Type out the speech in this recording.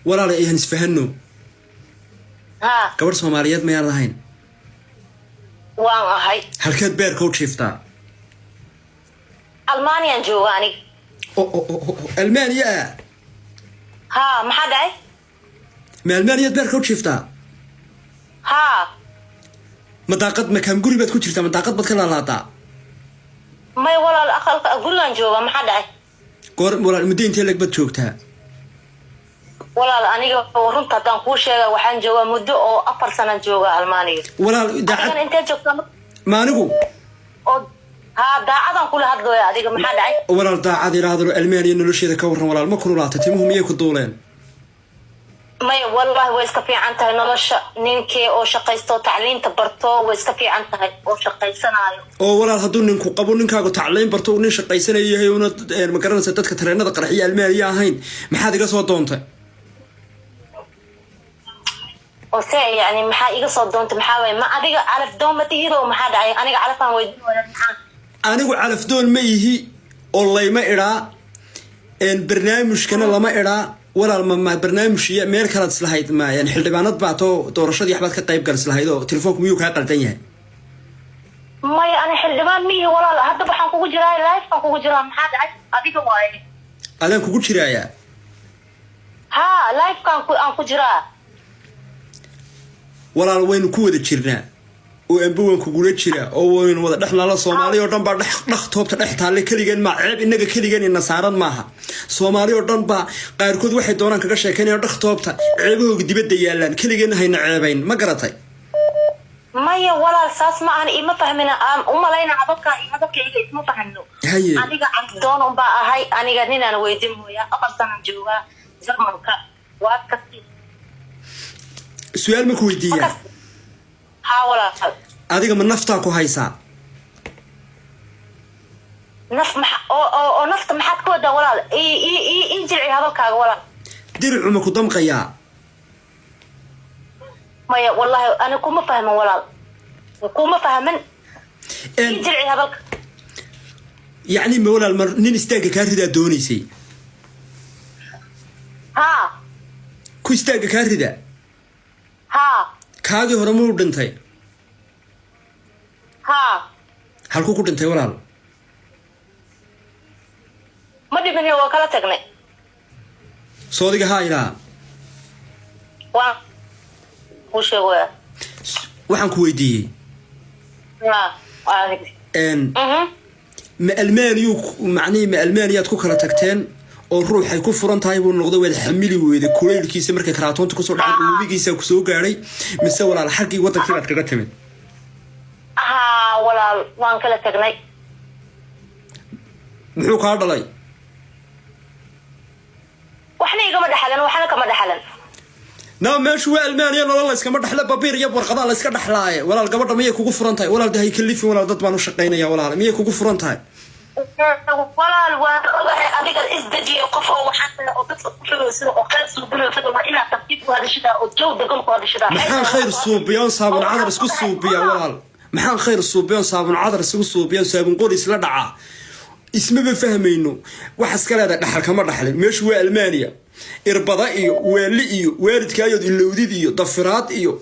Walaalay, ayaan isfahanno. Haa. Gabadh Soomaaliyeed mayaan lahayn? Waan ahay. Halkeed beerka u jiiftaa? Almaaniyaan jooga aniga. O Almaaniya? Haa, maxaa dhacay? Ma Almaaniyaad beerka u jiiftaa? Haa. Ma daaqad, ma kaam guri baad ku jirtaa, ma daaqad baad ka laalaadaa? May walaal, aqalka gurigaan jooga. Maxaa dhacay? Goor walaal, muddo intee leg baad joogtaa? Walaal, aniga runta haddaan kuu sheega, waxaan joogaa muddo oo 4 sanaan jooga Almaaniga. Walaal, daacad. Adigana intee joogtaa? Ma anigu? Oo haa, daacadan kula hadlooya. Adiga maxaa dhacay? Walaal, daacad ilaahadalo, Almaaniya nolosheeda ka warran walaal. Ma kululaatay? Timuhu miyay ku duuleen? Maya, wallahi way iska fiican tahay nolosha. Ninkii oo shaqaysto, tacliinta barto, way iska fiican tahay oo shaqaysanaayo. Oo walaal, hadduu ninku qabo, ninkaagu tacliin barto, uu nin shaqaysanayo yahay, una ma garanaysa dadka tareenada qarxiya Almaaniya ahayn, maxaad iga soo doontay? Oo se yani maxaa iga soo doontay? Maxaa waye? Ma adiga calaf doon ma tihid oo maxaa dhacay? Aniga calafaan weydiinaya, maxaa? Anigu calafdoon ma ihi oo layma idhaa, barnaamijkana lama idhaa. Walaal, ma barnaamij iyo meel kalaad islahayd? Ma xildhibaanad baa too doorashadii waxbaad ka qayb gal islahayd oo telefoonku miyuu kaa qaldan yahay? Maya, ani xildhibaan mihi walaal. Hadda waxaan kugu jiraa live baan kugu jiraa. Maxaa dhacay? Adiga waaye. Adaan kugu jiraayaa? Haa, livekaan ku aan ku jiraa. Walaal, waynu ku wada jirnaa oo amba waan kugula jiraa oo waynu wada dhex nala. Soomaali oo dhan baa dhex dhaq toobta dhex taalle. Keligeen maa ceeb, innaga keligeen ina saaran maaha. Soomaali oo dhan baa qaarkood waxay doonaan kaga sheekaynaya dhaq toobta, ceebahooga dibadda yaallaan. Keligeen hayna ceebayn, ma garatay? Maya walaal, saas ma ahan. Ima fahmina aan u malayna. Hadalkaa iyo hadalkayga isma fahmno. Haye. Aniga calafdoon unbaa ahay. Aniga ninaan weydin mooyaa, 4 sanaan joogaa Jarmalka, waad kasi. Su-aal ma ku weydiiyaa? Haa walaal. Adiga ma naftaa ku haysaa? Naf maxa oo nafta maxaad ka wadaa walaal? Ii jilci hadalkaaga walaal. Diricu ma ku damqayaa? Maya, wallahi ani kuma fahmin walaal, kuma fahmin. Ii jilci hadalka. Yacni ma walaal, ma nin istaagga kaa ridaa doonaysay? Haa. Ku istaagga kaa rida? Haa. Kaagii hore muu dhintay? Haa. Halkuu ku dhintay walaal? Ma dhimin, waa kala tagnay. Soodiga haa ilaa. Waan kuu sheegaya. Waxaan ku weydiiyey, haa. Ma Almaaniyu, macnihii ma Almaaniyaad ku kala tagteen oo ruuxay ku furan tahay buu noqday, waad xamili weyday kulaylkiisa, markay karaatoonta kusoo dhacay webigiisa kusoo gaadhay, mise walaal xaggii waddankii baad kaga timid? Haa walaal, waan kala tagnay. Muxuu kaa dhalay? Waxna igama dhexalan, waxna kama dhexalan. Na meeshu waa Almaaniya, nolol layskama dhexle, babiir iyo warqadaa layska dhexlaaye. Walaal, gabadha miyay kugu furan tahay? Walaal, de hay kalifin walaal, dad baan u shaqaynaya. Walaal, miyay kugu furan tahay? Walaal, waan ogahay. Adiga isdejiyo. Qof oo waxaa tahay oo dadka ku fogeysan oo khayr suubinaysa, waa inaad tartiib ku hadashidaa oo jow degan ku hadashidaa. Maxaan khayr suubiyoon saabun cadar isku suubiya walaal? Maxaan khayr suubiyoon saabun cadar isugu suubiya, saabun qori isla dhacaa? Ismaba fahmayno. Wax iska leedahay dhaxal kama dhaxlin. Meeshu waa Almaaniya, irbada iyo waali iyo waalidkaayood ilowdid iyo dafiraad iyo